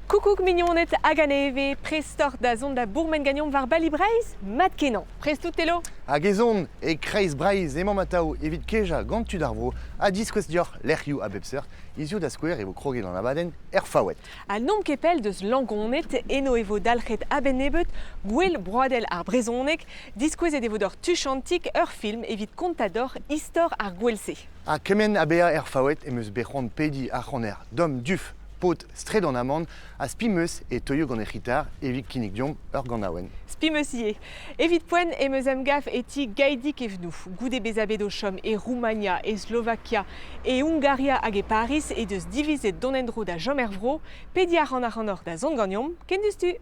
Koukoug mignoned hag a-nevez, prest oc'h da zont da bourmen ganeomp war Bali Breizh? Mat-kenañ! Prest out, Telo? Hag ez on e-kreiz Breizh emañ atav evit kejañ gant tud ar vro ha diskouez deoc'h lec'hioù a bep seurt. Hiziv da skouer e vo kroget an abadenn er Faoued. Ha n'omp ket pell deus Langoned, eno e vo dalc'het a-benn nebeut Gouel Broadel ar Brezhoneg. Diskouezet e vo deoc'h tuchantik ur film evit kontañ deoc'h istor ar gouel-se. Ha kement ha bezañ er Faoued em eus bet c'hoant pediñ ar c'haner Dom Duff, paotr straed an amann, ha spi 'm eus e teuio gant e c'hitar evit kinnig deomp ur ganaouenn. Spi 'm eus ivez. Evit poent em eus emgav e ti Gaedig Evnou. Goude bezañ bet o chom e Roumania, e Slovakia, e Hungaria hag e Pariz he deus divizet dont en-dro da chom er vro. Pediñ a ran ac'hanoc'h da zont ganeomp, ken diouzhtu!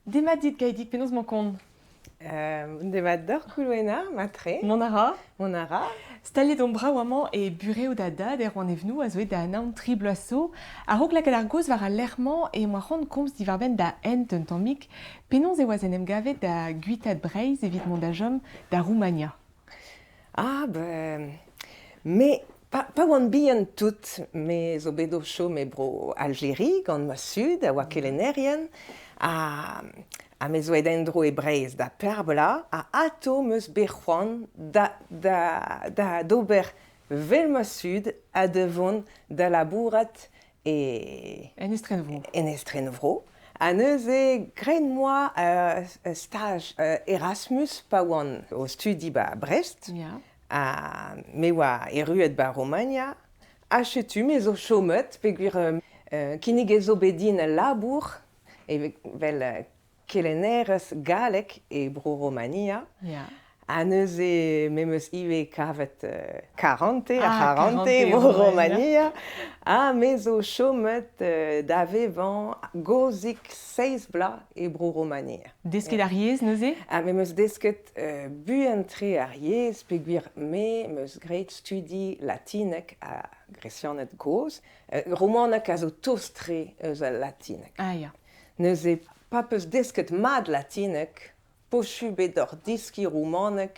Demat dit Gaïdig, penaos 'mañ kont? Demat deoc'h Koulouena, matre. Mont a ra? Mont a ra. Staliet omp brav amañ e burev da dad Erwan Evnou a zo aet da anaon tri bloaz zo. A-raok lakaat ar gaoz war al lec'h-mañ e oa c'hoant komz diwar-benn da hent un tammig. Penaos e oas en em gavet da guitaat Breizh evit mont da chom da Roumania? Ah ben, me, pa oan bihan tout, me zo bet o chom e bro Aljeri gant ma zud a oa kelennerien ha ha me zo aet en-dro e Breizh da per bloaz ha atô 'm eus bet c'hoant da da da d'ober 'vel ma zud ha da vont da labourat e En estrenvro. En estrenvro. Ha neuze graet 'moa ur staj Erasmus pa oan o studi 'ba Brest. Ya. Ha me oa erruet 'ba Romania. Ha setu me zo chomet peogwir kinniget zo bet din al labour evel kelennerez galleg e Bro-Romania. Ya. Ha neuze me 'm eus ivez kavet karante, ar Ah, c'harante karante e Romania. Bro-Romania. Ha me zo chomet da vevañ gozik seizh bloaz e Bro-Romania. Desket ar yezh neuze? Ha me 'm eus desket buan-tre ar yezh peogwir me 'm eus graet studi latineg ha gresianeg kozh. Romaneg a zo tost-tre eus al latineg. Ah ya. Neuze, pa 'peus desket mat latineg, posubl eo deoc'h deskiñ roumaneg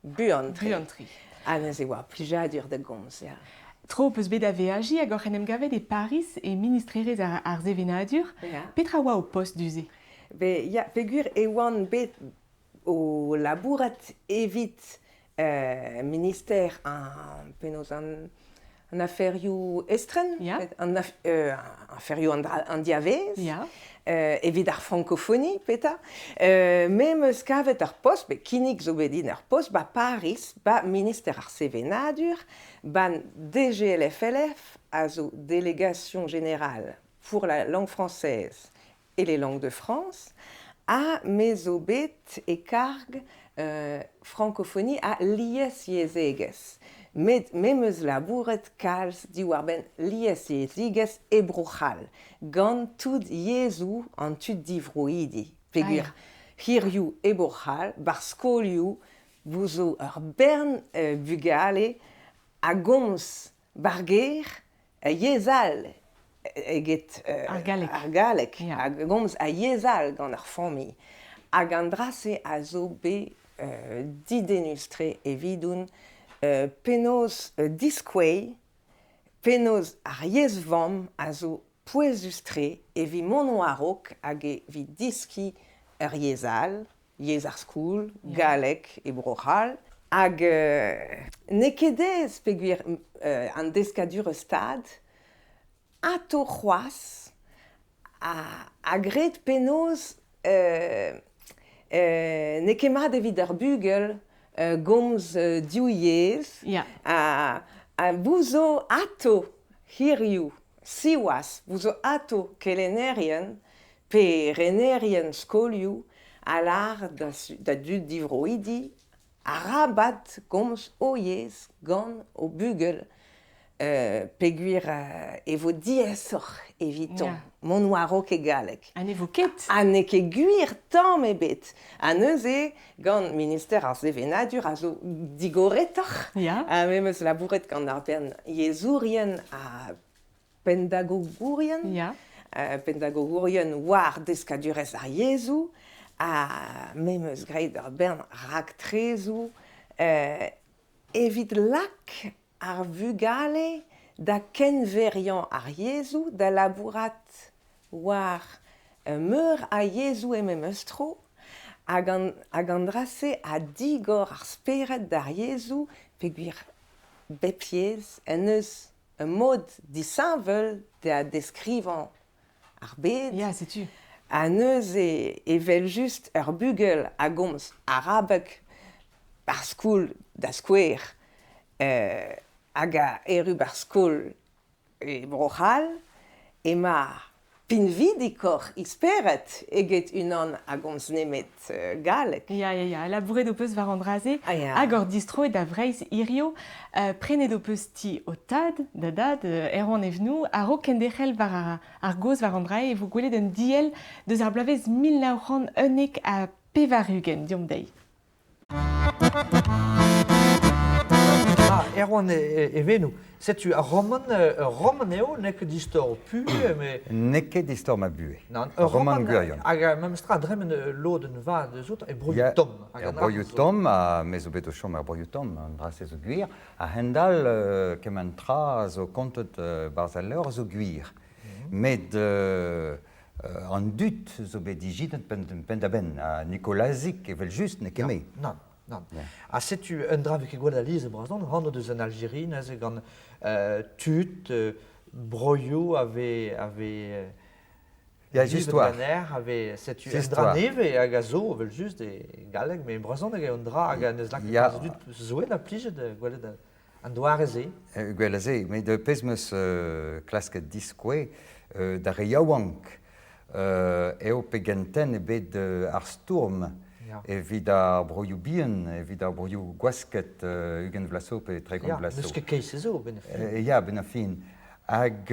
buan-tre. Buan-tre. Ha neuze e oa plijadur da gomz, ya. Tro 'peus bet da veajiñ hag oc'h en em gavet e Pariz e ministrerezh ar sevenadur. Ya. Petra oa ho post du-se? Be, ya, peogwir e oan bet o labourat evit minister an penaos an an aferioù estren, Ya. an aferioù an diavaez, Ya. evit ar francophonie petra. Me 'm eus kavet ur post, bet kinnig zo bet din ur post 'ba Pariz, 'ba minister ar sevenadur, 'ban DGLFLF, a zo Délégation générale pour la langue française et les langues de France, ha me zo bet e karg francophonie ha liesyezhegezh. Met me 'm eus labouret kalz diwar-benn liesyezhegezh e Bro-C'hall, gant tout yezhoù an tud divroidi. Peogwir Ah, hiziv e Bro-C'hall, 'barzh skolioù, 'vo zo ur bern bugale a gomz 'bar gêr yezh all eget Ar galleg. ar galleg Ya. hag a gomz a yezh all gant ar familh. Hag an dra-se a zo bet dedennus-tre evidon penaos diskouez penaos ar yezh-vamm a zo pouezus-tre evit mont war-raok hag evit deskiñ ur yezh all, yezh ar skol, galleg e Bro-C'hall. Hag n'eo ket aes peogwir an deskadurezh stad atao c'hoazh a gred penaos n'eo ket mat evit ar bugel gomz div yezh Ya. ha bout zo atao hiriv siwazh bout zo atao kelennerien pe renerien skolioù a lâr da dud divroidi arabat komz o yezh gant o bugel peogwir e vo diaesoc'h evitañ mont war-raok e galleg. Ha ne vo ket. Ha n'eo ket gwir tamm ebet. Ha neuze, gant minister ar sevenadur a zo digoretoc'h, ha me 'm eus labouret gant ar bern yezhourien ha pendagogourien, pendagogourien war deskadurezh ar yezhoù, ha me 'm eus graet ur bern raktrezoù evit lak ar vugale da kenveriañ ar yezhoù, da labourat war meur a yezhoù e memes tro, hag an, hag an dra-se a digor ar spered d'ar yezhoù peogwir bep yezh en deus un mod disheñvel da deskrivañ ar bed. Ya, setu. Ha neuze, evel-just, ur bugel a gomz arabeg ar skol da skouer hag a erru ba'r skol e Bro-C'hall emañ pinvidikoc'h he spered eget unan a gomz nemet galleg. Ya, ya, ya, labouret ho peus war an dra-se hag oc'h distroet da Vreizh hirio. Prenet ho peus ti ho tad, da dad, Erwan Evenou, a-raok kenderc'hel war ar gaoz war an dra-se e vo gwelet un diell deus ar bloavezh 1991. Deomp dezhi. Ah, Erwan Evenou, setu ar romant, ur romant eo, n'eo ket istor buhez, mais... N'eo ket istor ma buhez. Non, ur romant gwirion. Hag memes tra, dremen lodenn vat eus out, e broioù tomm. Er broioù tomm, ha me zo bet o chom er broioù tomm, an dra-se zo gwir. A-hend-all, kement tra zo kontet 'barzh al levr zo gwir. Met an dud zo bet ijinet penn-da-benn, ha Nikolazig evel-just n'eo ket me. Nann, nann. Ha setu un dra vez ket gwelet alies e Brezhoneg, anv deus an Algérie neuze gant tud, broioù a vez a vez Ya, just war. a vez setu un dra nevez hag a zo evel-just e galleg, met e brezhoneg eo un dra hag a neus lakaet kalz dud zo a plijet gwelet an doare-se. Gwell a se, met pezh 'm eus klasket diskouez d'ar re yaouank eo pegen tenn eo bet ar stourm evit ar broioù bihan, evit ar broioù gwasket 20 vloaz zo pe 30 vloaz zo. N'eus ket keit-se zo, ben ar fin. Ya, ben ar fin. Hag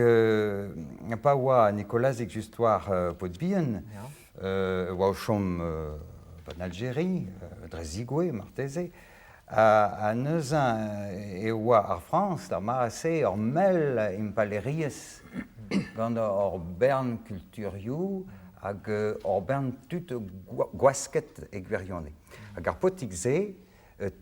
pa oa Nikolazig just war paotr bihan, oa o chom en Algérie, dre zigouez marteze, Ha neuze e oa ar Frañs d'ar mare-se ur mell impalaeriezh gant ur bern kulturioù hag ur bern tud gwasket e gwirionez. Hag ar paotrig-se,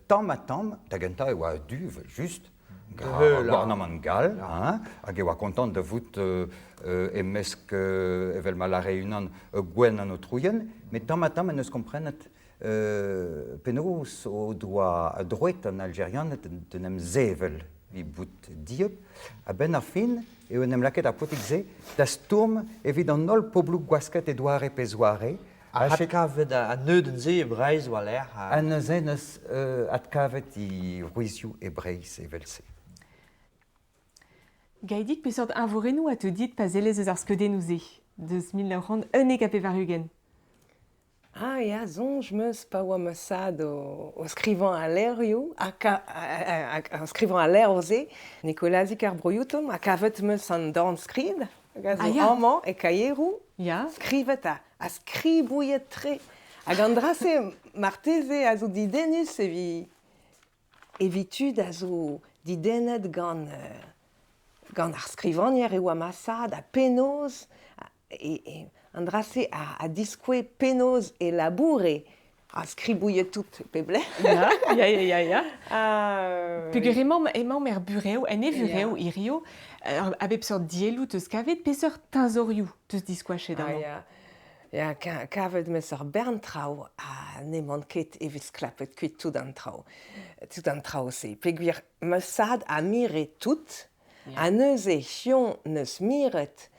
tamm-ha-tamm, da gentañ e oa a-du evel-just, ar gouarnamant gall, hein, hag e oa kontant da vout e-mesk, evel ma lâre unan, gouenn an aotrouien, met tamm-ha-tamm en deus komprenet Penaos o doa droet an Aljerianed d'en em sevel evit bout dieub, a-benn ar fin eo en em lakaet ar paotrig-se da stourm evit an holl pobloù gwasket e doare pe zoare. Ha adkavet an neudenn-se e Breizh war-lerc'h. Ha neuze neus adkavet e wrizioù e Breizh evel-se. Gaidig, peseurt eñvorennoù a teu dit pa sellez eus ar skeudennoù-se, deus 1991? Ah ya, soñj 'm eus pa oa ma zad o skrivañ al levrioù ha skrivañ al levr-se, Nikolazig ar Broioù-Tomm, ha kavet 'm eus an dornskrid hag a zo amañ e kaieroù, skrivet ha skribouilhet-tre. Hag an dra-se marteze a zo didennus evit Evit tud a zo didennet gant gant ar skrivagner e oa ma zad ha penaos e an dra-se a diskouez penaos e laboure ha skribouilhet tout e pep lec'h. Ya, ya, ya, ya, ya. Peogwir emaomp er burev, en e vurev hirio, a bep seurt dielloù 'teus kavet, peseurt teñzorioù 'teus diskoachet amañ? Ya, Ya, kavet 'm eus ur bern traoù ha n'emaon ket evit sklapet kuit tout an traoù, tout an traoù-se. Peogwir ma zad a mire tout, ha neuze hiziv 'neus miret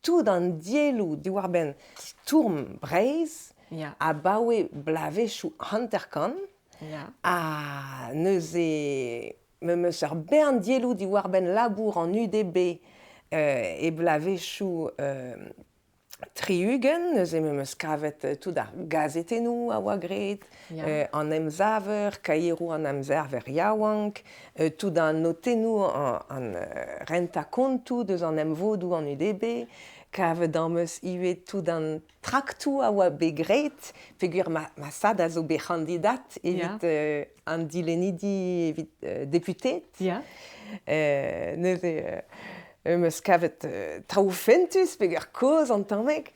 tout an dielloù diwar-benn stourm Breizh abaoe bloavezhioù 50. Ha neuze me 'm eus ur bern dielloù diwar-benn labour an UDB e bloavezhioù. 60, neuze me 'meus kavet tout ar gazetennoù a oa graet, an emsaver, kaieroù an emsaver yaouank, tout an notennoù an rentañ-kontoù deus an emvodoù an UDB, kavet am eus ivez tout an traktoù a oa bet graet peogwir ma, ma sad a zo bet c'handidat evit an dilennidi evit deputeed. Neuze em eus kavet traoù fentus peogwir kozh an tammig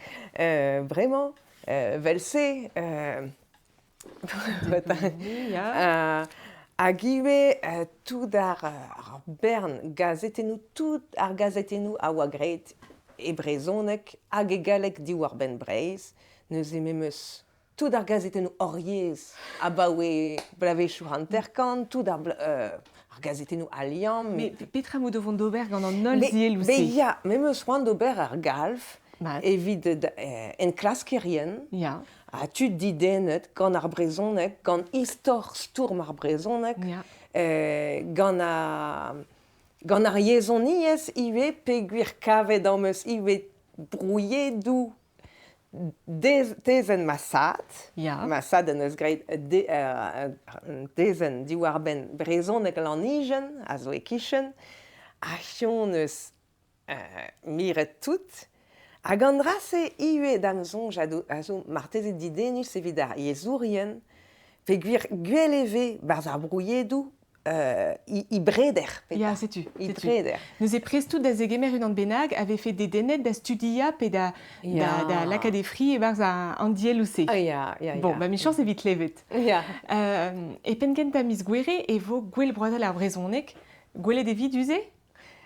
bremañ 'vel-se hag ivez tout ar ar bern gazetennoù, tout ar gazetennoù a oa graet e brezhoneg hag e galleg diwar-benn Breizh. Neuze me 'm eus tout ar gazetennoù hor yezh abaoe bloavezhioù 50, tout ar, ar gazetennoù Al Liamm. Mais petra 'mo da vont d'ober gant an holl zielloù-se? Mais ya, me 'm eus c'hoant d'ober ar galv evit enklaskerien ha tud didennet gant ar brezhoneg, gant istor stourm ar brezhoneg, gant ar, gant ar yezhoniezh ivez, peogwir kavet am eus ivez brouilhedoù tezenn ma sad. Ma sad en deus graet un tezenn diwar-benn brezhoneg Lanijenn, a zo e-kichen, ha hon eus miret tout. Hag an dra-se ivez da'm soñj a zo marteze didennus evit ar yezhourien, peogwir gwell e vez 'barzh ar brouilhedoù i breder. Ya, setu. I breder. Neuze prest tout da zegemer unan bennak a vefe dedennet da studiañ pe da, da, da lakaat e fri e-barzh an dielloù-se. Ya, ya, Bon, ba michañs evit klevet. Ya. E penn-kentañ miz Gouere e vo Gouel Broadel ar Brezhoneg. Gwelet e vi du-se?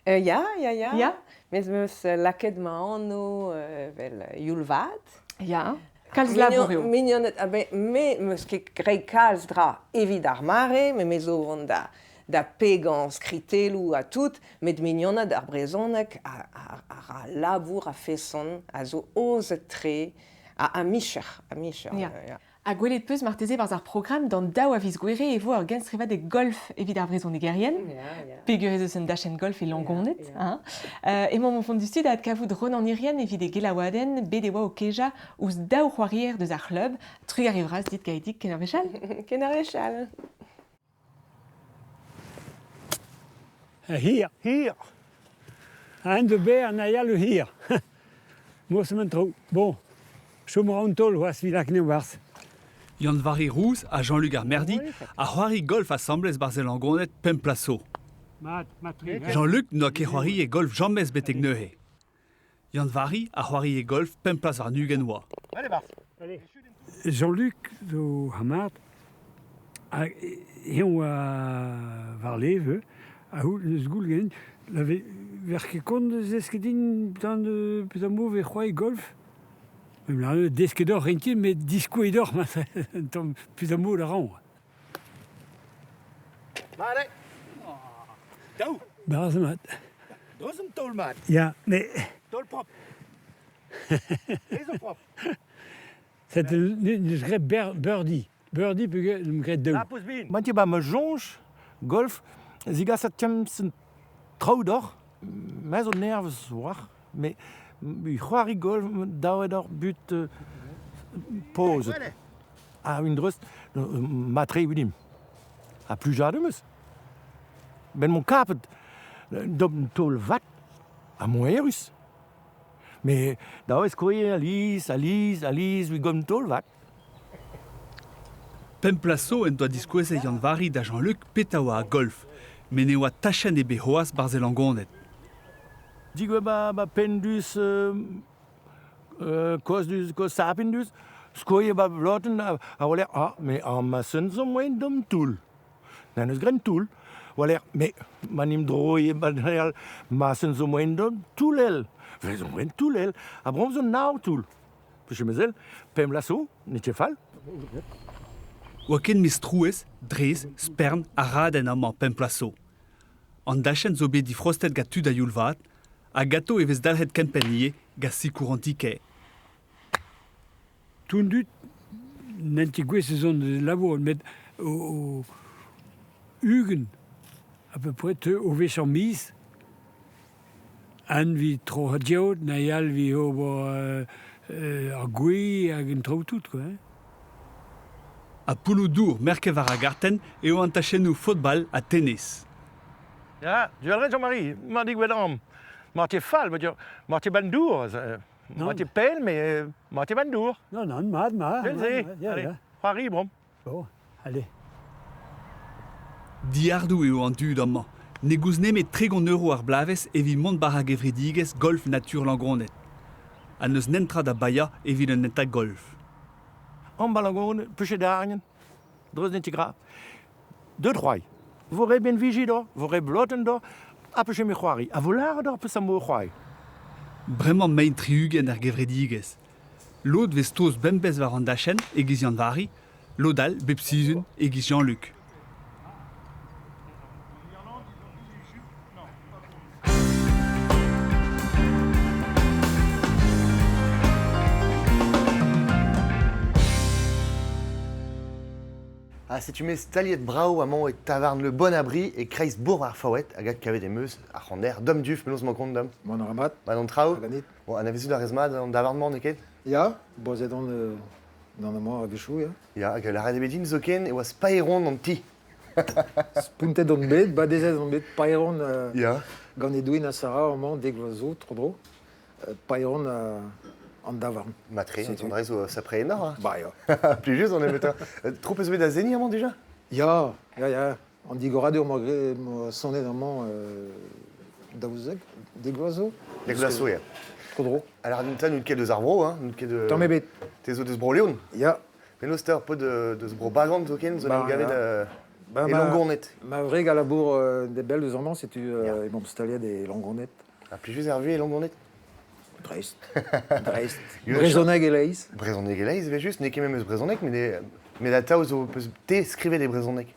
Ya, ya, ya. Ya. Mes 'm eus lakaet ma anv evel youl vat. Ya. Kalz labour eo. Mignoned, ah ben, me 'm eus ket graet kalz dra evit ar mare, met me zo vont da, da pegañ skritelloù ha tout, met mignoned ar brezhoneg a, a, a ra labour a-feson, a zo aozet-tre, ha a micher, a micher. Ya. Ya. Ha gwelet 'peus marteze 'barzh ar programm d'an daou a viz Gouere e vo ur genstrivadeg golf evit ar vrezhonegerien. Peogwir ez eus un dachenn golf e Langoned. Hein. Emaomp o vont diouzhtu da adkavout Ronan Hirrien evit e gelaouadenn. Bet e oa o kejañ ouzh daou c'hoarier deus ar c'hlub. Trugarez vras dit Gaedig, ken ur wech all. Ken ur wech all. Hir. Hir. A-hend d'ober an aialoù hir. Morzh an traoù. Bon, chom a ra an taol c'hoazh evit lakaat e-barzh. Yann-Vari Rouz ha Jean-Luc ar Merdi a c'hoari golf asambles 'barzh e Langoned pemp plas zo. Jean-Luc n'oa ket c'hoariet golf james betek neuze. Yann-Vari a c'hoarie golf pemp plas warn-ugent oa. Jean-Luc zo Hamad hag eñ oa war-leve a c'houl goul ganin vec'h ket kont da zeskiñ din petra 'mo c'hoari golf? Desket oc'h int ket met diskouezit oc'h un tamm petra 'mo da rañ. Mat eo. Daou. Bras mat. Dreuz un taol mat. Ya, mais... Taol propr. Ez zo propr. C'est neus graet birdie. Birdie peogwir n'em graet daou. Ah, poz bin. Ma ba ma soñj, golf, zigasat temz traoù deoc'h. Me zo nervus war, mais c'hoari golf dav eo deoc'h but pozet. Ah, un dreust, matre eo Ha plujadur 'm eus. Ben m'on kapet d'ober un taol vat ha moerus. Mais dav eo skoiñ alies, alies, alies evit gant un taol vat. Pemp plas zo en doa diskouezet Yann-Vari da Jean-Luc petra oa ar golf, met ne oa tachenn ebet c'hoazh 'barzh e Langoned. Digouezh ba, ba Pendus, Kozdus, Kozh-Sapindus, skoiñ ba Vlotenn a weler, ah, mais amañ zo moaien d'am toull. N'en eus graet toull. Waler, mais ma n'im droie ba ma zo moaien d'am toullel. Vez zo moaien toullel. Ha bremañ zo nav toull. Peus pemp laso, n'eo ket fall. Oa ken mistrouezh, drez, spern ha radenn amañ pemp plas zo. An dachenn zo bet difrostet gant tud a-youl vat, hag ganto e vez dalc'het kempenn ivez gant sikour an ti-kêr. Tout an dud n'int ket gouest ez on labour, met o 20 à peu près teu o wech ar miz. An vi tro diod, na yal vi ober ar gwez hag an traoù tout, quoi. Hein. Ha pouloù dour merket war ar gartenn eo an tachennoù football ha tennis. Ya, duelret Jean-Marie, ma digouet am. Ma te fall, ma te ban dour. Ma te pell, mais ma te ban dour. Non, non, mat, mat. Allez, c'hoari, bon. Bon, allez. Diardoù eo an dud amañ. Ne goust nemet 30 euro ar bloavezh evit mont war ar gevredigezh Golf Natur Langoned. Ha n'eus netra da baeañ evit un hentad golf. An ba Langoned, pechet argent, dreuz n'eo ket gra. Deut c'hoari. Vo re benviji d'or, vo re blotenn d'or, ha peche me c'hoari. Ha vo lâret d'or peseurt mo c'hoari. Bremañ mein 60 er gevredigezh. Lod 'vez tost bemdez war an dachenn e-giz Yann-Vari, lod all bep sizhun e-giz Jean-Luc. Ha setu me staliet brav amañ e tavarn Le Bon Abri e kreiz bourg ar Faoued hag adkavet em eus ar c'haner Dom Duff, penaos emañ kont Dom? Mont a ra mat. Mat an traoù? Ganit. Bon, anavezout a rez mat an davarn-mañ, n'eo ket? Ya, boazet on d'an amañ a-wechoù, ya. Ya, hag lâret eo bet din zoken e oas paeron an ti. Spontet on bet, badezet on bet paeron Ya. gant Edwin ha Sarah amañ dek vloaz zo, tro-dro. Paeron an davarn. Matre, an dra zo sapre enor, hein? Bah ya. Plijus on emetañ. Tro peus bet da seniñ amañ déjà? Ya, ya, ya. An digoradur 'moa sonet amañ 12, dek vloaz zo. Dek vloaz zo, ya. Tro-dro. Alors, ta n'out ket deus ar vro, hein? N'out ket de... Tamm ebet. Te zo deus Bro-Leon? Ya. Penaos 'ta ur paotr deus Bro-Bagan zoken, zo en em gavet Ba, e Langoned? Ma wreg a labour de bell deus amañ, setu emaomp staliet e Langoned. Ha plijus ar vuhez e Langoned? Dreist. Dreist. Brezhoneg e-leizh. Brezhoneg e-leizh, evel-just. N'eo ket memes brezhoneg, met atav zo peus te skrivet e brezhoneg.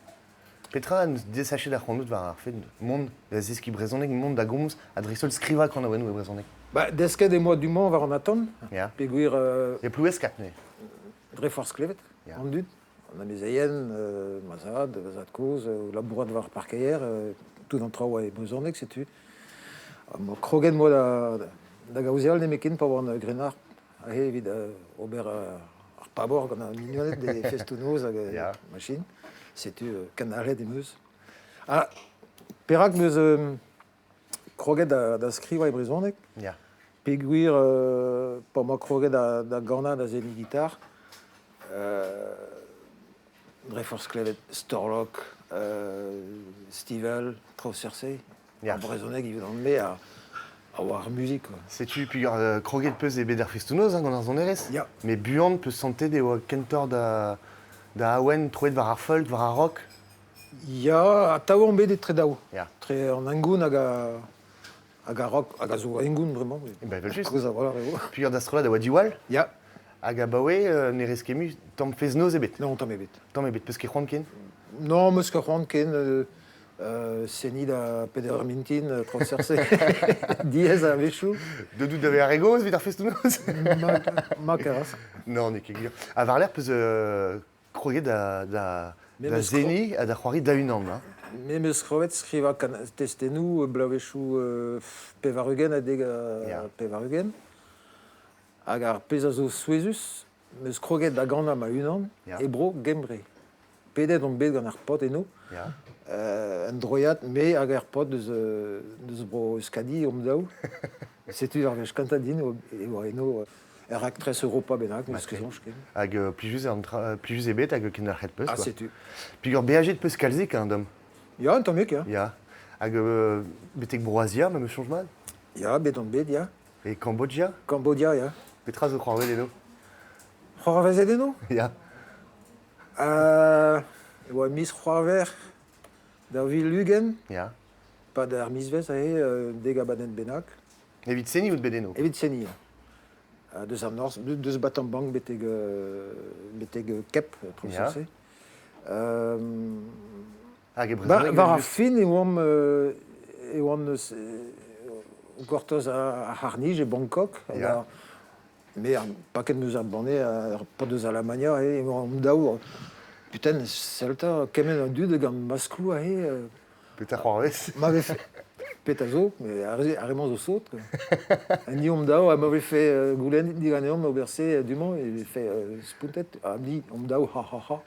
Petra en deus desachet ac'hanout war ar fed mont da zeskiñ brezhoneg, mont da gomz ha dreist-holl skrivañ kanaouennoù e brezhoneg? Ba, desket eo du mañ war an atant, Ya. peogwir E Ploueskad neuze. Dre forzh klevet an dud, an amezeien, ma zad, ma zad-kozh, o labourat war ar parkeier, tout an traoù e brezhoneg, setu. Ha kroget 'moa da gaozeal nemetken pa oan grennard aze evit ober ar pabor gant ar mignoned e festoù-noz hag machin. Setu kendalc'het em eus. Ha perak 'm eus kroget da skrivañ e brezhoneg? Peogwir pa 'moa kroget da ganañ da seniñ gitar, dre forzh klevet Storlok, Stivell, traoù seurt-se, ar brezhoneg evidon-me a oa ar muzik. Quoi. Setu peogwir kroget 'peus e bed ar festoù-noz hein, gant ar sonerezh. Ya. Mais buan 'peus santet e oa kentoc'h da awen troet war ar folk, war ar rock. Ya, atav on bet etre daou. Ya. Tre an hengoun hag hag ar rock, hag a zo hengoun bremañ. Ben evel-just. Koulz a-walc'h eo. Peogwir da strollad a oa diwall. Ya. Hag abaoe ne rez ket mui tamm fest-noz ebet. Non, tamm ebet. Tamm ebet, peus ket c'hoant ken? Non, 'meus ket c'hoant ken. Seniñ da peder eur mintin, traoù seurt-se. Diaes a-wechoù. Deut out da vezañ re gozh evit ar festoù-noz? Ma karas. Non, n'eo ket gwir. Ha war-lerc'h 'peus kroget da seniñ ha da c'hoari da-unan, hein? Me 'm eus kroget skrivañ testennoù bloavezhioù 80 ha dek 80. Hag ar pezh a zo souezhus, 'm eus kroget da ganañ ma-unan e bro Gembre. Pedet on bet gant ar paotr eno. Un droiad, me hag ar paotr deus bro Euskadi omp daou. Setu ar wech kentañ din e oa eno ur raktres Europa bennak, n'eus ket soñj ken. Hag plijus eo an tra, plijus eo bet hag kendalc'het peus, Ah, setu. Peogwir beajet peus kalzik, hein, Dom? Ya, un tammig, ya. Ya. Hag betek Bro-Azia, ma 'meus soñj mat? Ya, bet on bet, ya. E Kambodja? Kambodja, ya. Petra zo c'hoarvezet eno? C'hoarvezet eno? Ya. E oa miz C'hwavrer 2020. Ya. Pad ar mizvezh aze, dek abadenn bennak. Evit seniñ out bet eno? Evit seniñ, ya. Deus an norzh, deus Battambang betek betek Kep, Ya. Hag e brezhoneg War ar fin e oamp e oan eus o gortoz ar c'harr-nij e Bangkok. Ya. Me ar paket 'meus ar banne ar paotr deus Alamagna e oamp daou. Putain, sell 'ta, kement a dud gant maskloù aze. Petra c'hoarvez? Ma vefe Pet a zo, met ar re-mañ zo sot. Ha ni omp daou, ha ma vefe goulennet diganeomp ober se du-mañ, e vefe spontet. Ha ni omp daou, ha ha ha.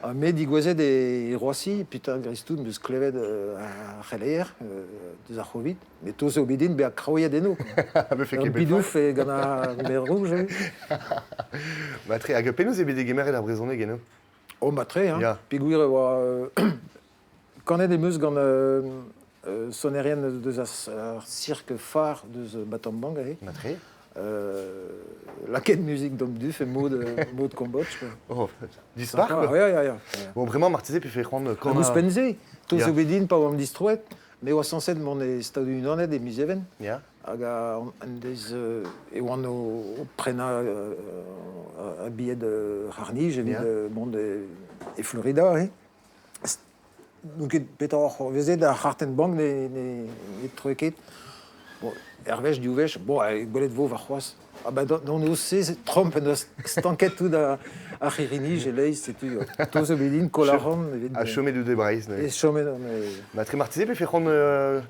Ha me digouezhet e Roissy, putain, dreist-tout, 'm eus klevet ar c'heleier deus ar C'hovid. Met to zo bet din bezañ kraouiet eno. Vefe ket bet bidouf e gant ar mer rouge. Matre, hag penaos eo bet degemeret ar brezhoneg eno? Oh, matre, hein. Ya. Peogwir e oa Kanet em eus gant sonerien deus ar sirk phare deus Battambang aze. Matre. Lakaet muzik d'an duf e mod, mod Cambodge. Quoi. Oh, dispar quoi. Ya, ya, ya. Bon, bremañ marteze pe fe c'hoant kanañ... Hag ouzhpenn-se, to zo bet din pa oamp distroet, me oa sañset mont e Stadoù-Unanet e miz Even. Ya. Hag an deiz e oan o prenañ un bilhed c'harr-nij evit mont e Florida. Eh. N'on ket petra c'hoarvezet, ar c'hartenn-bank ne troe ket. Bon, er wech, div wech, bon, gwelet vo warc'hoazh. Ah ben, d'an noz-se, Trump en deus stanket tout ar c'hirri-nij e-leizh, setu. To zo bet din koll arc'hant evit... Ha chomet out e Breizh, neuze. E chomet on Ma tre marteze pe c'hoant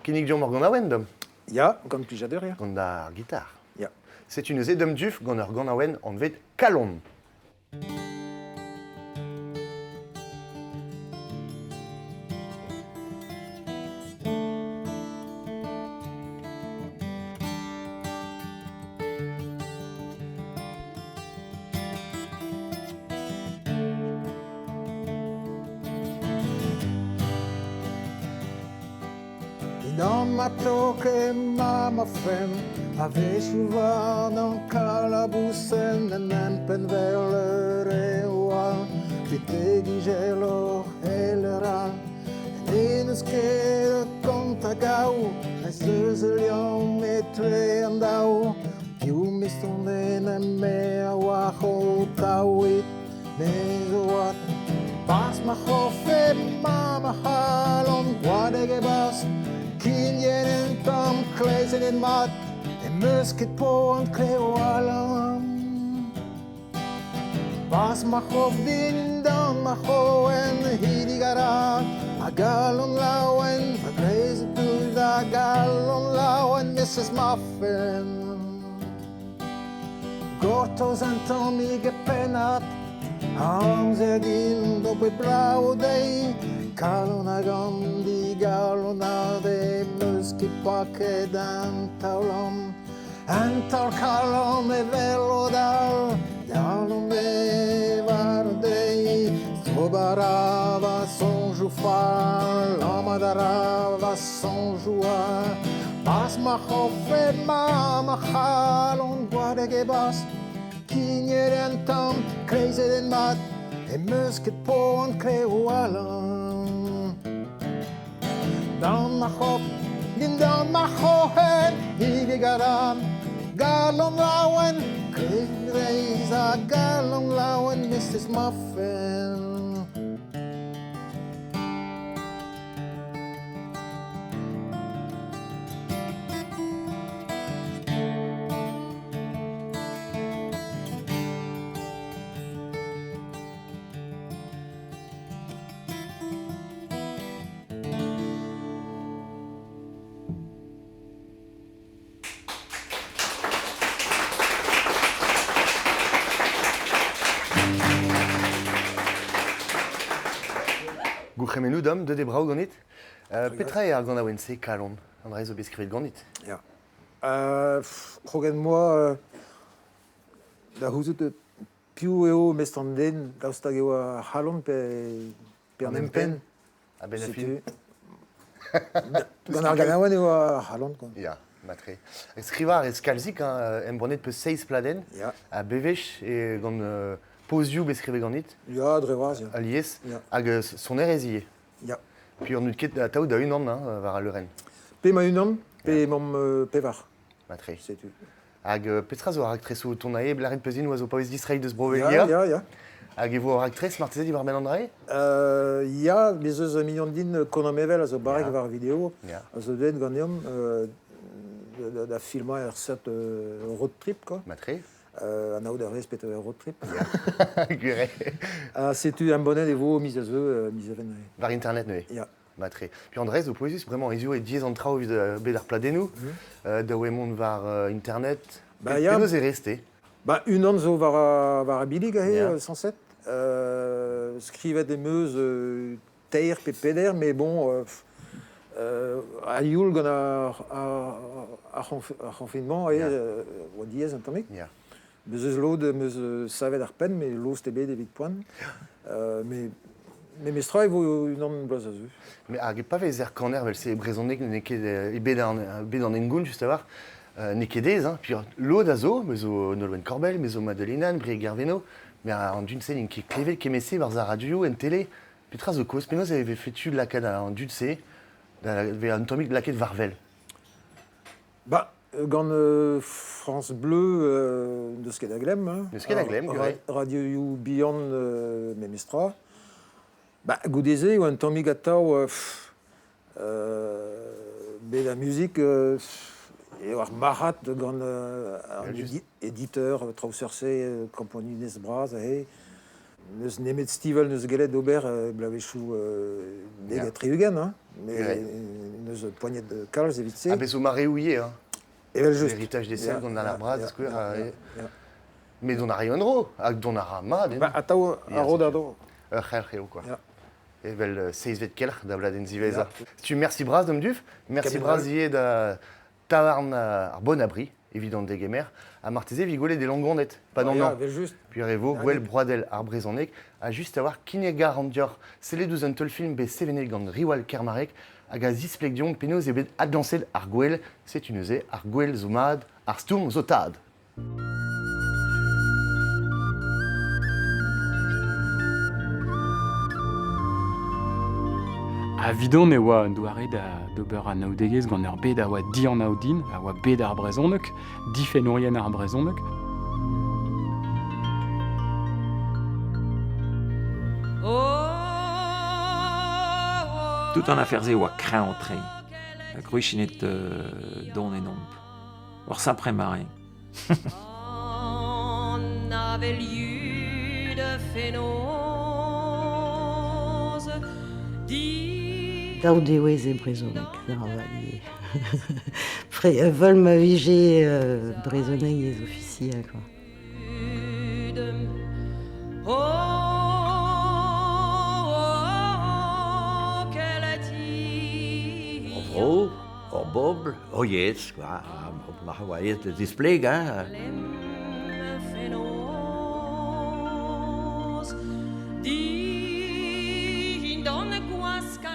kinnig deomp ur ganaouenn, dom? Ya, gant plijadur, ya. Gant ar gitar. Ya. Setu neuze Dom Duff gant ur ganaouenn anvet Kalon. Dindan ma tok emañ ma fenn, a-wechoù war an kalabousenn en empenn 'vel ur reoù all, betek izeloc'h eler all. N'en deus ket kont a gaou, ez eus ul liamm etre an daou. Piv mestr en me a oar ho taouit, me zo oad. Barzh ma c'horf emañ ma c'halon gwadek e-barzh Kignet un tamm kleizennet mat N'em eus ket poan klev alan Barzh ma c'horf dindan ma c'hroen Hidig a ra a galon laouen Va gleizet tout a galon laouen Mrs. Muffin Gortoz un tammig e pennad Amzer din d'ober brav dezhi Kalon hag an digalonad em eus ket paket an taol-lamm An taol kalon evel o dal Galon me war dezhi Ober a va soñjoù fall Lammat a ra va soñjoù all Pas ma c'hof emañ ma c'halon gwadek e-barzh Kignet un tamm, kleizet en mat, em eus ket poan klev alan. Dan ma c'horf, dindan ma c'hroc'hen, higig a ran, galon laouen, kreiz ha galon laouen, Mrs. Muffin. Gourc'hemennoù dam, deuet eo brav ganit. Petra eo ar ganaouenn-se, Kalon? An dra zo bet skrivet ganit. Ya. Kroget 'moa da c'houzout piv eo mestr an den, daoust hag eo ar c'halon pe, pe an empenn. A-benn ar fin. Gant ar ganaouenn eo ar c'halon. Quoi. Ya, matre. Skrivañ a rez kalzik, hein, embannet peus seizh pladenn. Ya. Ha bewech e gant pozioù bet skrivet ganit. Ya, dre vras, ya. Alies. Ya. Hag sonerezh ivez. Ya. Puis on n'out ket atav da-unan hein, war al leurenn. Pe ma-unan, pe emaomp pevar. Matre. Setu. Hag petra zo ar raktresoù o tont aze? Lâret peus din oa zo paouez distreiñ deus Bro-Velgia. Ya, ya, ya. Hag e vo ur raktres marteze diwar-benn an dra-se? Ya, bez eus un mignon din, Conan Mevel, a zo barrek war video, a zo deuet ganeomp da filmañ ur seurt road trip, quoi. Matre. Anaout a rez petra eo road trip. Gwir eo. Ha setu embannet e vo miz a zeu, miz Even. War internet neuze? Ya. Matre. Puis Andrés, zo pouezus, bremañ hiziv e diaes an traoù evit bet ar pladennoù, da oe mont war internet. Ba, ya. Penaos e rez-te? Ba, unan zo war, war ar billig aze, yeah. sañset. Skrivet em eus teir pe peder, mais bon, a-youl gant ar, ar, ar, ar c'honfinement, yeah. oa diaes un tammig. Yeah. Bez eus lod em eus savet ar penn, met lost ebet evit poan. Mais memestra e vo unan bloaz a zeu. Mais hag pa vezer kaner vel-se e brezhoneg n'eo ket e bed an, bed an hengoun just a-walc'h, n'eo ket aes, hein. Puis lod a zo, me zo Nolwenn Korbel, me zo Madeleine, Brieg Gerveno, mais an dud-se n'int ket klevet kement-se barzh ar radioioù, en tele. Petra zo kaoz? Penaos e vefe-tu lakaat an dud-se da vezañ un tammig lakaet war-wel? Ba, gant France Bleu, n'eus ket a glemm. Hein. N'eus ket a glemm, Ra radioioù bihan memestra. Ba, goude-se eo un tammig atav bet ar muzik eo ar marc'had gant an editeur traoù seurt-se, kompagnunezh bras aze. N'eus nemet Stivell n'eus gellet ober bloavezhioù 70, hein, mais n'eus poaniet kalz evit se. Ah, bez zo mareoù ivez, hein. Evel-just. L'héritage des sels gant ar bras, skouer. Mais dont a ri en-dro, hag dont a ra mat. Ba, atav a ro da dro. Ur c'helc'h eo, quoi. Evel seizhvet kelc'h da bladenn ziwezhañ. Setu merci bras Dom Duff, merci bras ivez da tavarn ar Bon Abri evit an degemer, ha marteze evit gwelet e Langoned, pa d'an an. Puis e vo gwell broadel ar brezhoneg, ha just a-walc'h kinnig a ran deoc'h sellet ouzh un teulfilm bet sevenet gant Riwal Kermarek hag a zispleg deomp penaos eo bet adlañset ar gwel, setu neuze ar gwel zo mat, ar stourm zo tad. Evidon e oa un doare da d'ober anaoudegezh gant ur bed a oa dianav din, a oa bed ar brezhoneg, difennourien ar brezhoneg. Tout an afer-se oa kreñv-tre, ha gwriziennet don ennomp. Ur sapre mare. Daou dewezh e brezhoneg, ivez. Vel ma vije brezhoneg ez ofisiel quoi. Vro, hor bobl, hor yezh, quoi. Ma oa aes da zisplegañ.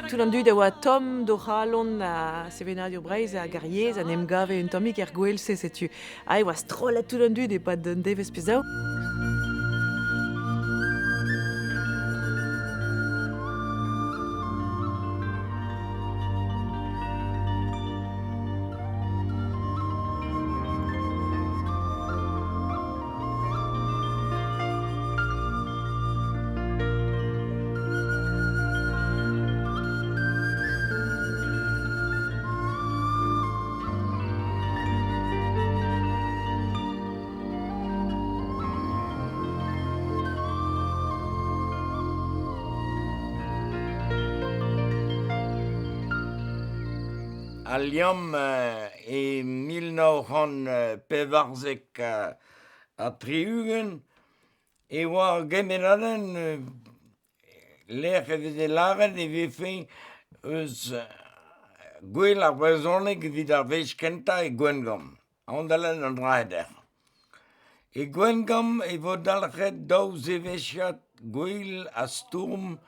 Tout an dud a oa tomm d'o c'halon a sevenadur Breizh hag ar yezh en em gave un tammig er gwel-se, setu. Ah, e oa strollet tout an dud e-pad un devezh pe zaou. Al liamm e 1974 e oa ar gemennadenn lec'h e veze lâret e vefe eus gwell ar brezhoneg evit ar wech kentañ e Gwengamp, Aondalenn an Draeder. E Gwengamp e vo dalc'het daou zevezhiad gwell ha stourm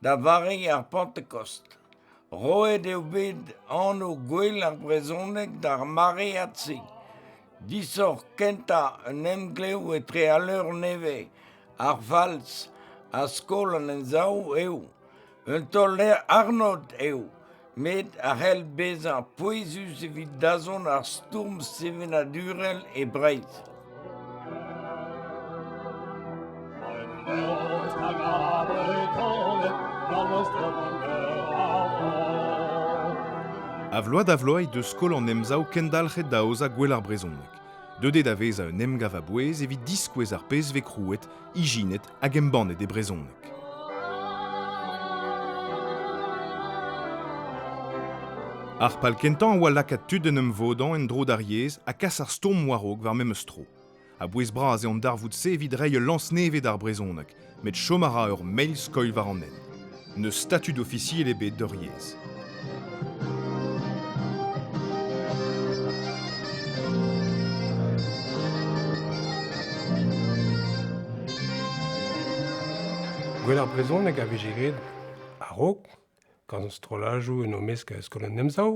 da vare ar Pantekost. Roet eo bet anv Gouel ar brezhoneg d'ar maread-se. Disoc'h kentañ un emglev etre al leur nevez, ar Falz ha Skol an Emsav eo. Un taol-arnod eo, met a c'hell bezañ pouezus evit dazont ar stourm sevenadurel e Breizh. A vloaz da vloaz he deus Skol an Emsav kendalc'het da aozañ Gouel ar Brezhoneg. Deuet eo da vezañ un emgav a-bouez evit diskouez ar pezh 'vez krouet, ijinet hag embannet e brezhoneg. Ar pal kentañ a oa lakaat tud d'en em vodañ en-dro d'ar yezh ha kas ar stourm war-raok war memes tro. A-bouez-bras eo an darvoud-se evit reiñ ul lañs nevez d'ar brezhoneg, met chom a ra ur mell skoilh war an hent. N'eus statud ofisiel ebet d'hor yezh. Gwell ar brezhoneg a vije graet a-raok gant strolladoù en o mesk Skol an Emsav.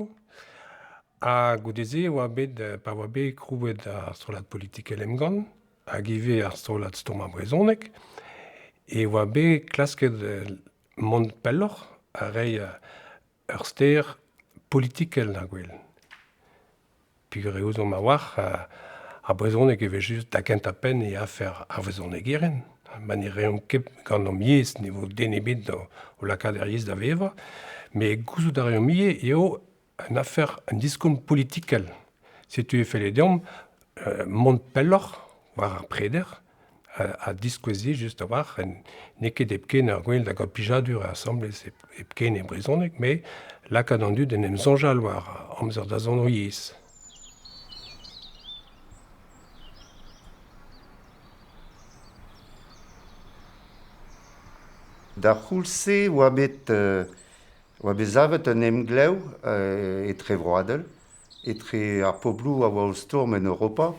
Ha goude-se e oa bet, pa oa bet krouet ar strollad politikel Emgann hag ivez ar strollad Stourm ar Brezhoneg, e oa bet klasket mont pelloc'h ha reiñ ur ster politikel d'ar gwel. Peogwir eo ouzomp a-walc'h ar brezhoneg evel-just da gentañ-penn e afer ar vrezhonegerien. Ma ne reomp ket gant hom yezh ne vo den ebet o lakaat ar yezh da vevañ. Met gouzout a reomp ivez eo un afer un diskoulm politikel. Setu e felle deomp mont pelloc'h war ar preder ha diskoueziñ just a-walc'h n'eo ket hepken ur gwel da gaout plijadur asambles hepken e brezhoneg, met lakaat an dud en em soñjal war amzer da zont o yezh. D'ar c'houlz-se oa bet oa bet savet un emglev etrevroadel etre ar pobloù a oa o stourm en Europa.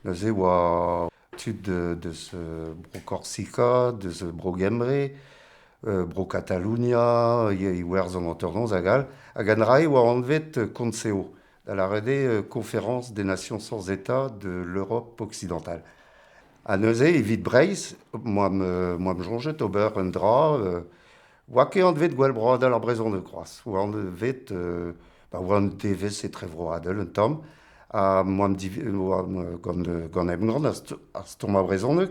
Neuze oa tud deus Bro-Korsika, deus Bro-Gembre, Bro-Katalonia, Iwerzhon hanternoz hag all. Hag an dra-se oa anvet Konseo, da lâret eo Conférence des Nations sans État de l'Europe occidentale. Ha neuze, evit Breizh, moamp soñjet ober un dra oa ket anvet Gouel Broadel ar Brezhoneg c'hoazh, oa anvet ba oa un devezh etrevroadel un tamm, ha moamp gant gant Emgann ar stourm ar brezhoneg,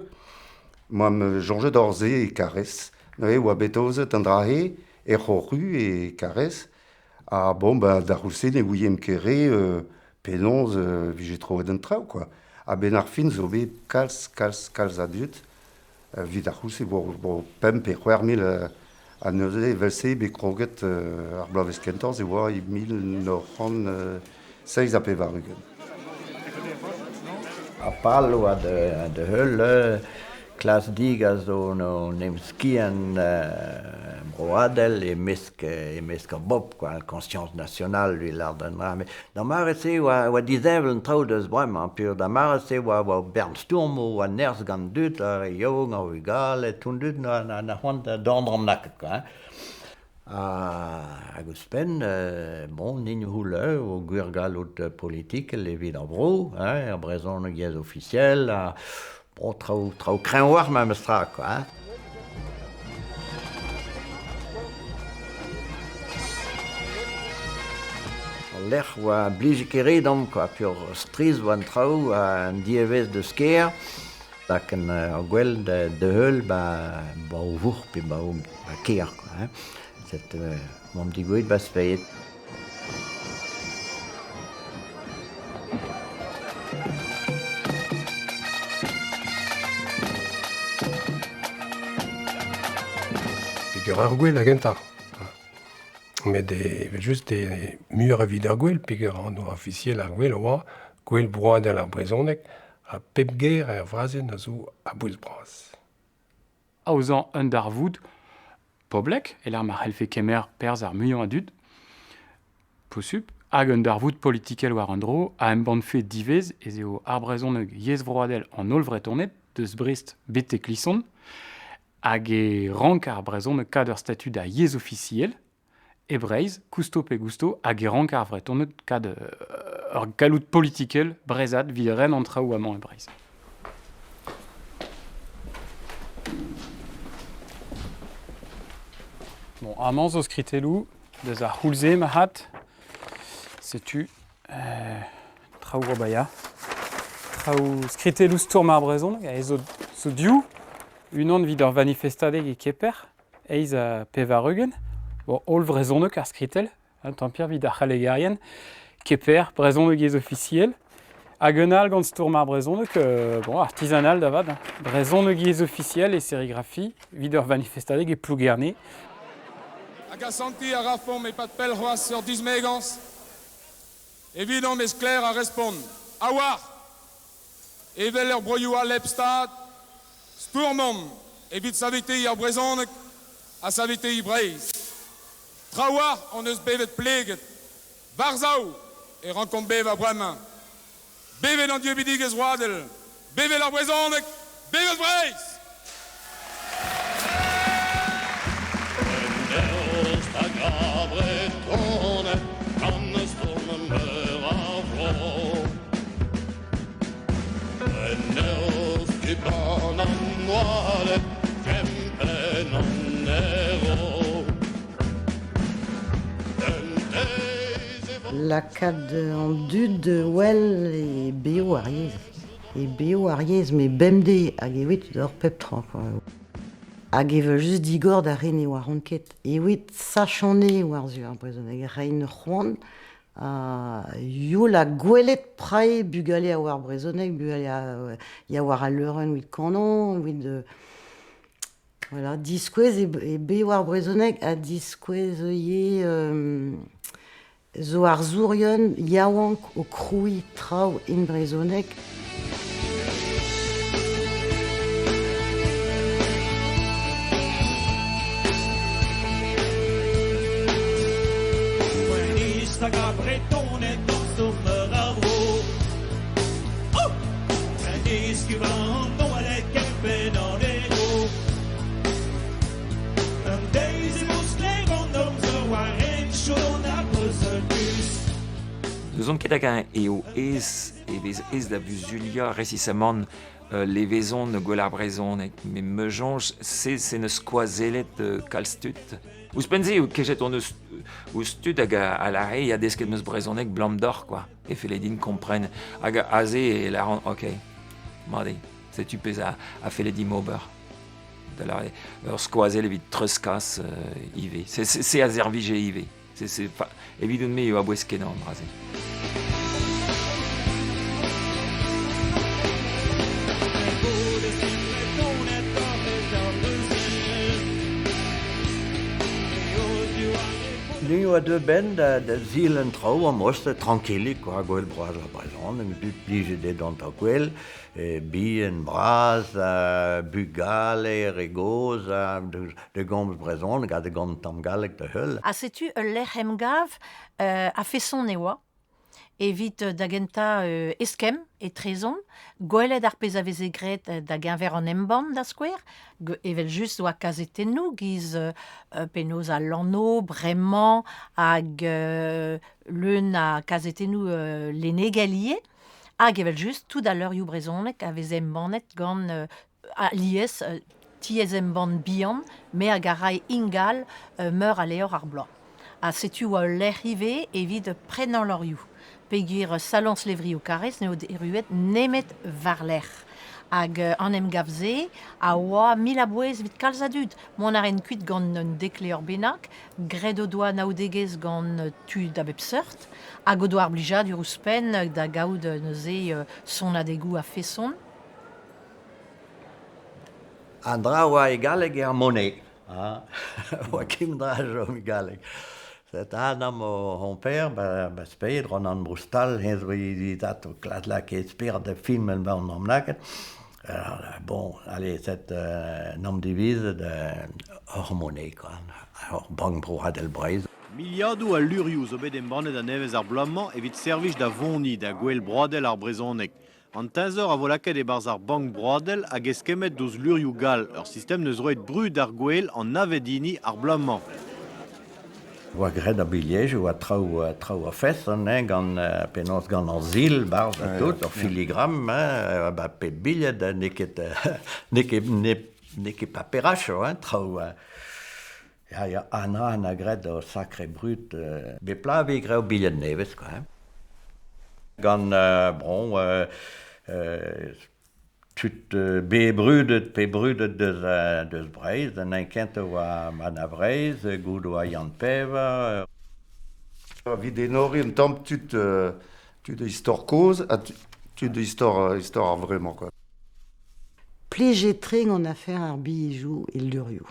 moamp soñjet hor se e Karrez. Neuze oa bet aozet an dra-se er C'horru e Karrez, ha bon ba d'ar c'houlz-se ne ouiemp ket re penaos vije troet an traoù quoi. A-benn ar fin zo bet kalz kalz kalz a dud Evit ar c'houlz e vo 5 pe 6000 ha neuze evel-se bet kroget ar bloavezh kentañ e oa e 1987. Ar pal oa da heul klas digas zo en em skiant broadel e-mesk e-mesk ar bobl quoi, conscience nationale lui lâr d'an dra. Met d'ar mare-se e oa disheñvel an traoù deus bremañ peogwir d'ar mare-se e oa bern stourmoù, oa nerzh gant an dud, ar re yaouank, ar vugale, tout an dud na c'hoant da dorn lakaet quoi. Hag ouzhpenn, bon, int c'houleu o gwir galloud politikel evit ar vro, hein, ar brezhoneg yezh ofisiel, ha bon, traoù traoù kreñv war memes tra quoi. Hein. Al lec'h oa blije ket re deomp quoi, peogwir strizh oa an traoù, an diavezh deus kêr, hag ar gwel da heul ba ba o vourc'h pe ba o ba kêr quoi. Hein. Set oamp digouezhet ba Speied. Peger ar gwel da gentañ. Met evel-just eo muioc'h evit ar gwel peger anv ofisiel ar gwel a oa Gouel broadel ar brezhoneg ha pep ger er frazenn a zo a-bouez-bras. Aozañ un darvoud poblek e-lec'h ma c'hellfe kemer perzh ar muiañ a dud posupl hag un darvoud politikel war un dro a embannfe divezh ez eo ar brezhoneg yezh vroadel an holl Vretoned deus Brest betek Klison hag e rank ar brezhoneg kad ur statud a yezh ofisiel e Breizh, kousto pe gousto, hag e rank ar Vretoned kad ur galloud politikel breizhat evit ren an traoù amañ e Breizh. Bon, amañ zo skritelloù deus ar c'houlz-se marc'had. Setu traoù ober Traoù skritelloù stourm ar brezhoneg, aze zo, zo div. Unan evit ur vanifestadeg e Keper, 88. Bon, holl vrezhoneg ar skritell, un tamm evit ar c'hallegerien. Keper, brezhoneg yezh ofisiel. Hag un all gant stourm ar brezhoneg, bon, artisanal da vat, hein. Brezhoneg yezh ofisiel e serigrafi evit ur vanifestadeg e Plougerne. Hag asantiñ a rafomp e-pad pell c'hoazh ur dismegañs? Evidomp eo sklaer ar respont, a-walc'h! Evel er broioù all hep stad, stourmomp evit saveteiñ ar brezhoneg ha saveteiñ Breizh. Trawalc'h hon eus bevet pleget. War-sav e rankomp bevañ bremañ. Bevet an dieubidigezh vroadel! Bevet ar brezhoneg! Bevet Breizh! Lakaat an dud well e bev ar yezh. E bev ar yezh, met bemdez hag evit d'ober pep tra quoi. Hag evel-just digor d'ar re ne oaront ket. Evit sachañ anezhe war-zu ar brezhoneg, reiñ c'hoant ha youl ha gwelet prae bugale a oar brezhoneg, bugale a ya war al leurenn evit kanañ, evit voilà, diskouez e bev ar brezhoneg ha diskouez ivez zo arzourien yaouank o krouiñ traoù en brezhoneg. N'ouzon ket hag-eñ eo aes e vez aes da vuzuliañ resisamant levezon gwell ar brezhoneg met ma soñj se se 'neus skoazellet kalz tud. Ouzhpenn-se eo kejet hon eus ouzh tud hag a lâre ya desket 'm eus brezhoneg 'blam deoc'h quoi e felle din kompren hag aze e lâran ok mat eo setu pezh a felle dimp ober. Da lâret ur skoazell evit treuzkas ivez. Se a servije ivez. C'est, evidon-me eo a-bouez-kenañ an dra-se. Ni oa deuet benn da, da zil an traoù am eus trankilik quoi, gwell bras ar brezhoneg, dud plijet eo dont da gwell, bihan bras, bugale, re gozh, da gomz brezhoneg ha da gomz tamm galleg da heul. Ha setu ul lec'h emgav a-feson e oa evit da gentañ eskemm etrezomp, gwelet ar pezh a veze graet da geñver an embann da skouer, evel-just oa kazetennoù giz penaos al lanv bremañ hag leun a kazetennoù lennegel ivez. Hag evel-just tout al leurioù brezhonek a veze embannet gant alies tiez-embann bihan, me hag a rae ingal meur a levr ar bloaz. Ha setu oa ul lec'h ivez evit prenañ levrioù. Peogwir saloñs levrioù Karrez n'eo erruet nemet war-lerc'h. Hag an emgav-se a oa mil a-bouez evit kalz a dud. Mont a raent kuit gant un dek levr bennak, graet o doa anaoudegezh gant tud a bep seurt, hag o doa ar blijadur ouzhpenn da gaout neuze sonadegoù a-feson. An dra oa e galleg eo ar moned. Oa ket dra a chom e galleg. Set Adam hon père, ba sped, Ronan Broustal, heñ zo evit ato klas lakaet spered da film en an amlaket. Bon, allez, set n'am divizet hor moned, quoi, hor Bank Broadel Breizh. Miliadoù a lurioù zo bet embannet a-nevez ar bloaz-mañ evit servij da voniñ da Gouel Broadel ar Brezhoneg. An teñzor a vo lakaet e-barzh ar Bank Broadel hag eskemmet diouzh lurioù gall, ur sistem 'neus roet brud d'ar gouel an navet hini ar bloaz-mañ. Oa graet ar bilhejoù ha traoù traoù a-feson hein, gant penaos gant ar sil 'barzh ha tout, ur filigram hein, ba pep bilhed n'eo ket n'eo ket n'eo ket paperachoù hein, traoù Ya, ya, Anna a graet ur sakre brud. Bep bloaz e vez graet ur bilhed nevez, quoi. Hein. Gant, bon, tud bet brudet pe brudet deus, deus Breizh, an hini kentañ oa Anna Vreizh, goude oa Yann Pevar. Evit enoriñ un tamm tud, tud istor kozh ha tud istor, istor ar vremañ, quoi. Plijet-tre gant afer ar bilhejoù e leurioù.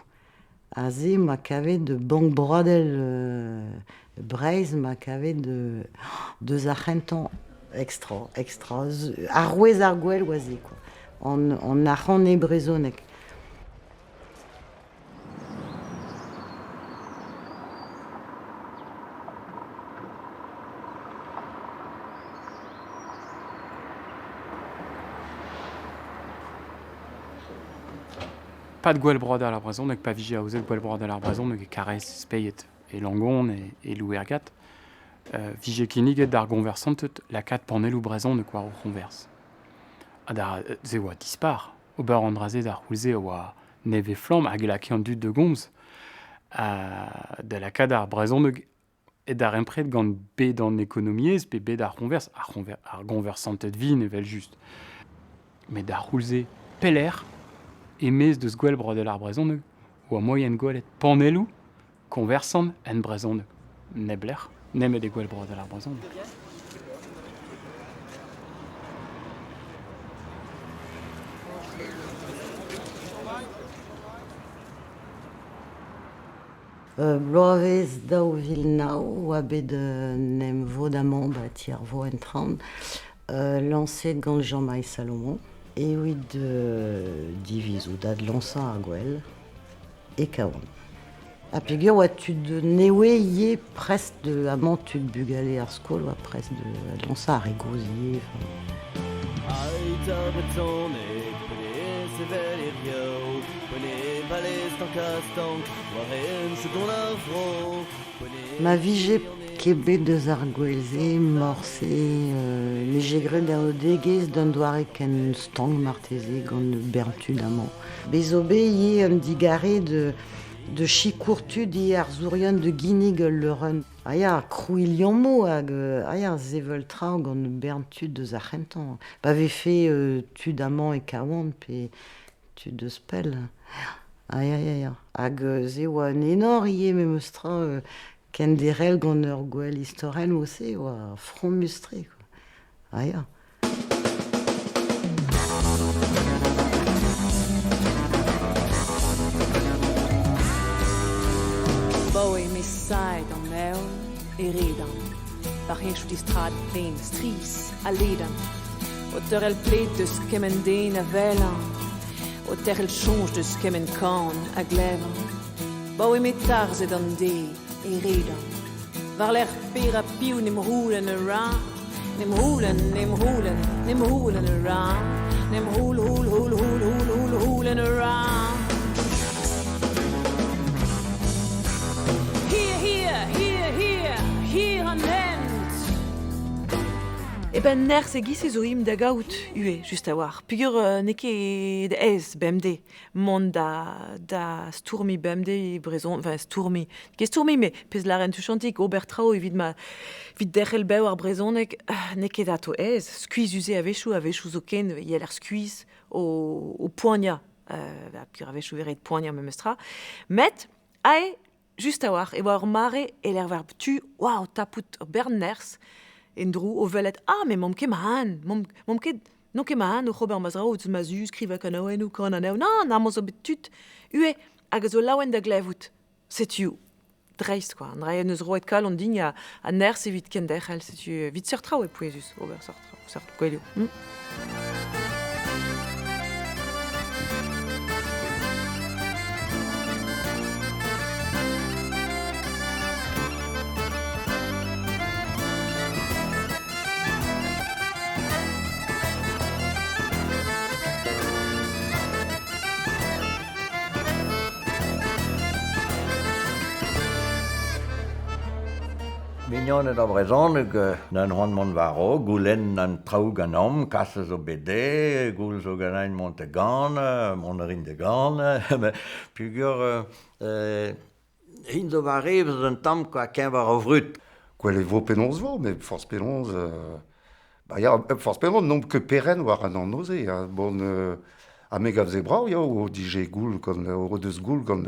Aze ma kavet de Bank Broadel Breizh ma kavet de deus ar c'hentañ extra, extra. Arouez ar gwel oa se, quoi. An arc'hant e brezhoneg. Pad gwell broadel ar brezhoneg pa vije aozet gwell broadel ar brezhoneg e Karaez, Speied, e Langon, e Louergad, vije kinniget d'ar goñversanted lakaat panelloù brezhonek war o c'hoñvers. Ha da se oa dispar. Ober an dra-se d'ar c'houlz-se a oa nevez-flamm hag e lakae an dud da gomz. Da lakaat ar brezhoneg e darempred gant bed an ekonomiezh pe bed ar c'hoñvers, ar goñversanted vin evel-just. Met d'ar c'houlz-se, pelec'h, e-maez deus gwell broadel ar brezhoneg, oa moaien gwelet panelloù koñversant en brezhoneg. Neblec'h, nemet e gwell broadel ar brezhoneg. Bloavezh 2009 oa bet un emvod amañ 'ba ti ar vro en traoñ, lañset gant Jean-Marie Salomon evit divizout adlañsañ ar gouel e Kawan. Ha peogwir oa tud newe ivez prest de amañ tud bugale ar skol oa prest de adlañsañ ar re gozh ivez. Ma vije ket bet deus ar gouel-se morse 'mije graet anaoudegezh d'un doare ken stank marteze gant bern tud amañ. Bez zo bet ivez un digarez de sikour tud ivez arzourien de ginnig ul leurenn. Ah ya, krouiñ liammoù hag ah ya, sevel traoù gant bern tud deus ar c'hentañ. Pa vefe tud amañ e Kawan pe tud deus pell. Ah ya, ya, ya. Hag se oa un enor ivez memes tra kenderc'hel gant ur gwel istorel mod-se oa fromus-tre quoi. Ah ya. Baoe me saet an heol e redan war henchoù distrad plaen strizh ha ledan o teurel pled deus kement den a welan o terc'hel soñj deus kement kan a glevan Baoe me tarzhet an deiz e redan war-lerc'h per ha piv 'n em c'houlenn a ra 'N em c'houlenn, 'n em c'houlenn, 'n em c'houlenn a ra 'N em c'houl, c'houl, c'houl, c'houl, c'houl, c'houl, c'houlenn a ra Hir, hir, hir, hir, hir an hent E ben nerzh e-giz-se zo imp da gaout ivez, just a-walc'h. Peogwir n'eo ket aes bemdez mont da stourmiñ bemdez e brezhoneg, enfin stourmiñ, ket stourmiñ, met pezh lâren tuchantik, ober traoù evit ma evit derc'hel bev ar brezhoneg, n'eo ket atao aes. Skuizhus eo a-wechoù, a-wechoù zoken e yeler skuizh o poaniañ, peogwir a-wechoù e ret poaniañ memestra. Met ae, just a-walc'h, e oa ur mare e-lec'h war tu, waouh, tapout ur bern nerzh en-dro o welet ah, mais 'maomp ket ma-un, 'maomp ket N'on ket ma-un oc'h ober ma zra ouzh ma zu, skrivañ kanaouennoù, kanañ anezho. Nann, amañ zo bet tud ivez hag a zo laouen da glevout. Setu dreist quoi. An dra en deus roet kalon din ha nerzh evit kenderc'hel. Setu evit seurt traoù eo pouezus ober seurt traoù, seurt gouelioù. Mignoned ar brezhoneg n'an c'hoant mont war-raok, goulenn an traoù ganeomp, kas zo bet dezhe, goul zo ganin mont da ganañ, mont a rin da ganañ, peogwir int zo war evezh un tamm kwa keñver ar vrud. Gwell e vo penaos 'vo, met forzh penaos bah ya, forzh penaos n'omp ket perc'henn war an anv-se ha bon ha me gav se brav ya o dije goul gant o deus goul gant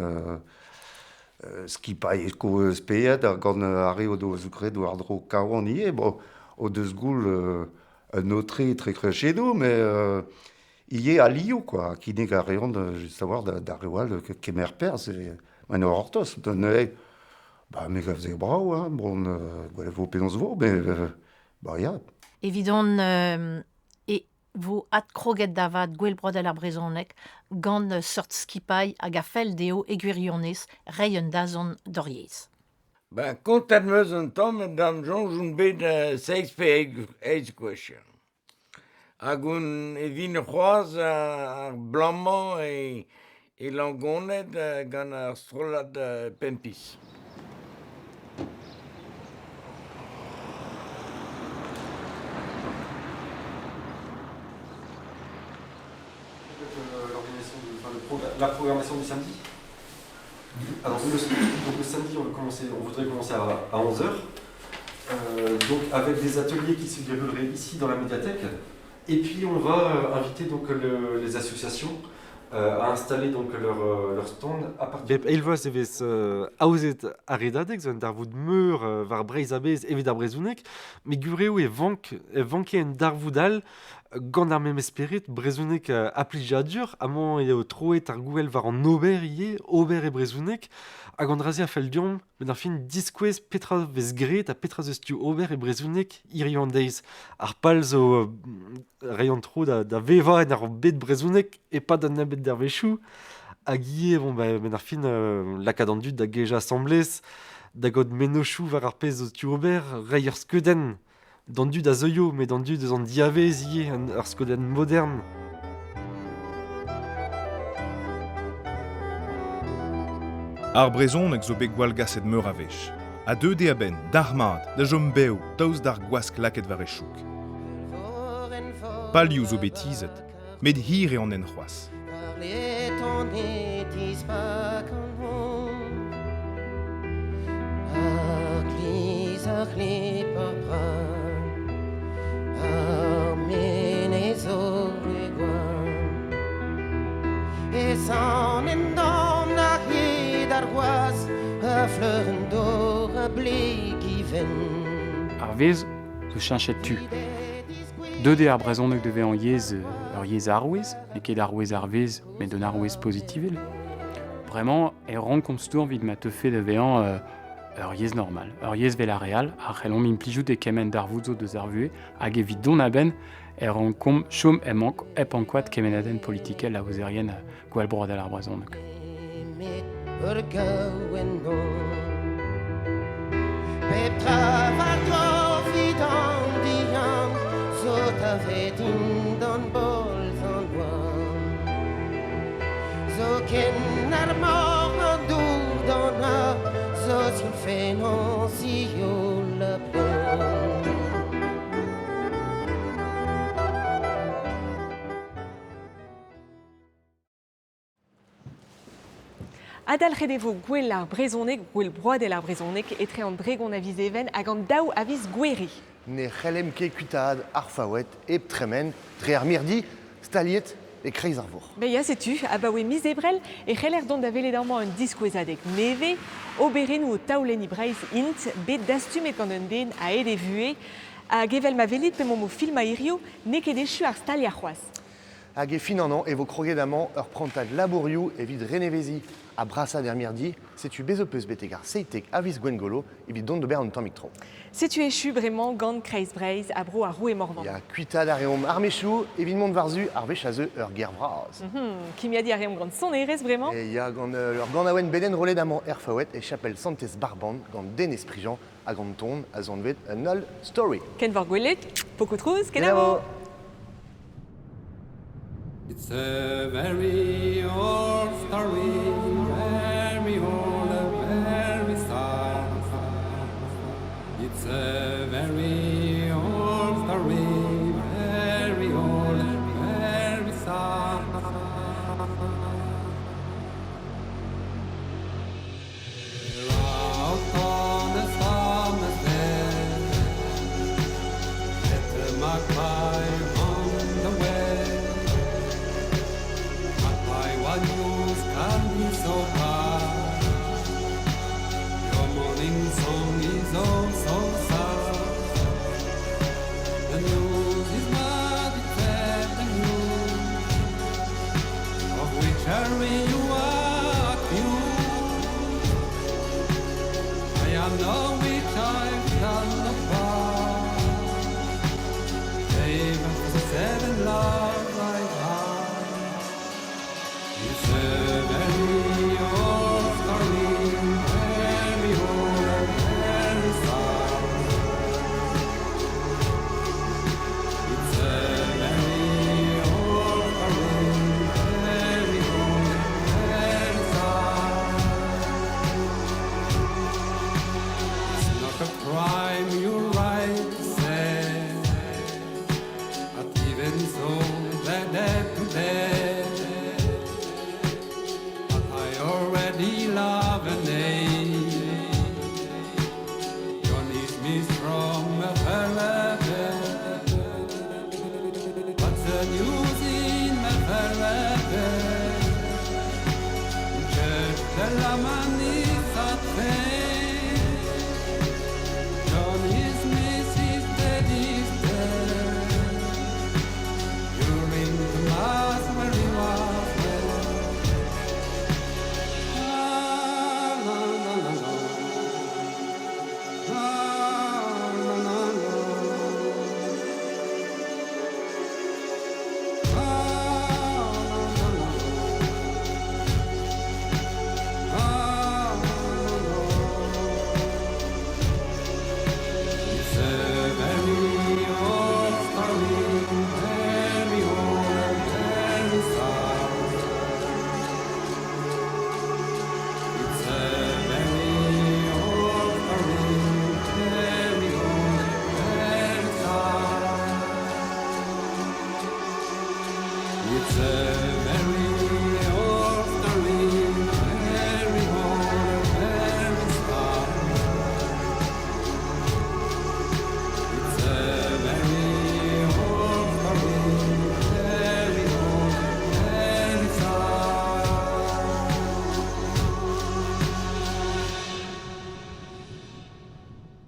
skipailh Speied ha gant ar re o deus graet war-dro Kawan ivez bon o deus goul un aotre etre krechedoù met ivez alioù quoi kinnig a reont just a-walc'h d'ar re all kemer perzh. En ur c'hortoz, da neuze, ba me gav se brav, hein, bon, gwelet vo penaos vo, met ba ya. Evidon e vo adkroget da vat Gouel Broadel ar Brezhoneg gant seurt skipailh hag a fell dezho e gwirionez reiñ un dazont d'hor yezh. Ben, kontet 'm eus un tamm d'am soñj on bet seizh pe eizh gwech. Hag on e vin c'hoazh ar bloaz-mañ e e Langoned gant ar strollad Pempis. La programmation du samedi. Alors, donc le samedi, on, commencer, on voudrait commencer à 11h. Donc avec des ateliers qui se dérouleraient ici dans la médiathèque. Et puis on va inviter donc les associations à installer donc leur stand à partir. Bep eil vloaz e vez aozet ar Redadeg, zo un darvoud meur war Breizh a-bezh evit ar brezhoneg, met gwir eo e vank e vanke un darvoud all gant ar memes spered brezhoneg ha plijadur. Amañ eo troet ar gouel war an ober ivez, ober e brezhoneg, hag an dra-se a fell deomp met ar fin diskouez petra vez graet ha petra 'z eus tu ober e brezhoneg hiziv an deiz. Ar pal zo reiñ an tro da, da vevañ en ur bed brezhoneg e-pad un nebeud dervezhioù hag ivez bon, ba, benn ar fin lakaat an dud da gejañ asambles, da gaout mennozhioù war ar pezh zo tu ober, reiñ ur skeudenn d'an dud a zeuio, met d'an dud eus an diavez ivez, ur skeudenn modern. Ar brezhoneg zo bet gwallgaset meur a wech, ha deuet eo a-benn, dalc'hmat, da chom bev daoust d'ar gwask lakaet war e chouk. Palioù zo bet tizhet, met hir eo an hent c'hoazh. Ar vezh zo cheñchet tu. Deuet eo ar brezhoneg da vezañ yezh ur yezh arouez, n'eo ket arouez ar vezh, met un arouez pozitivel. Bremañ e rankomp stourm evit ma teufe da vezañ ur yezh normal, ur yezh vel ar re all a c'hellomp implijout e kement darvoud zo deus ar vuhez hag evit dont a-benn e rankomp chom hep ankouaat kemennadenn politikel aozerien gwall broadel ar brezhoneg. Adalc'het e vo gouel ar brezhoneg, gouel broadel ar brezhoneg, etre an dregont a viz Even hag an daou a viz Gouere. Ne c'hellemp ket kuitaat ar Faoued hep tremen dre ar mirdi staliet e-kreiz ar vourc'h. Ben ya, setu, abaoe miz Ebrel e c'heller dont da welet amañ un diskouezadeg nevez, oberennoù o taolenniñ Breizh int, bet dastumet gant un den a-hed e vuhez. Hag evel ma welit p'emaomp o filmañ hiziv, n'eo ket echu ar staliañ c'hoazh. Hag e fin an hañv e vo kroget amañ ur prantad labourioù evit reneveziñ ha brasaat er mirdi. Setu bez' ho peus betek ar 17 a viz Gwengolo evit dont d'ober un tammig tro. Setu echu bremañ gant Kreiz Breizh ha bro ar Roue Morvan. Ya, kuitaat a reomp ar mechoù evit mont war-zu ar wech a zeu ur gêr vras. Kimiadiñ a reomp gant sonerezh bremañ. E ya, gant ur ganaouenn bet enrollet amañ er Faoued e chapel Santez Barban gant Denez Prigent hag an ton a zo anvet un old story. Ken vor gwelet, pokoù trouz, kenavo! It's a very old story, very old, very sad. It's a very old story, very old, very sad. Out on a summer's day, met the magpie on the way. Magpie one news can be so know which I